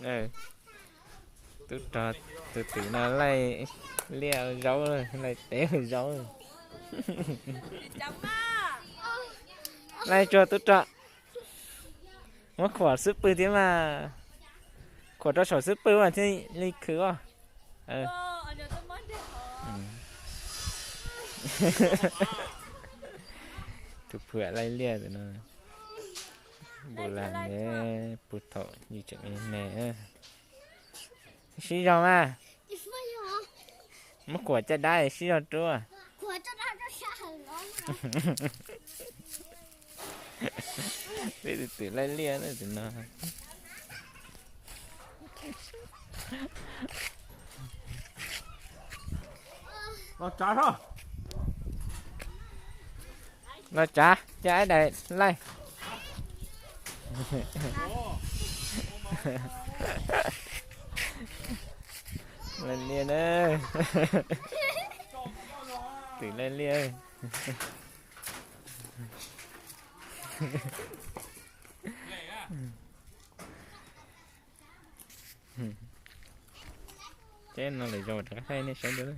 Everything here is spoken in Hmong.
Tub rog, tus twm no laij liaj ua zaub, laij teb ua zaub. Laij tsuag tub rog. Muab khuam xub pwg thiab mas. Khuam rau saum xub pwg mas thiaj li khwv os. Tus phuam laij liaj tus no. Npus las ne, puag thaum yus tseem me me. Sib zog mas. Muab khuam caj dab sib zog rub. Peb tus twm laij liaj na tus no. Los tsav, coj ib daim laij. Laij liaj na. Twm laij liaj. Teb no lawm zaus rov qab thaij nej saib dua.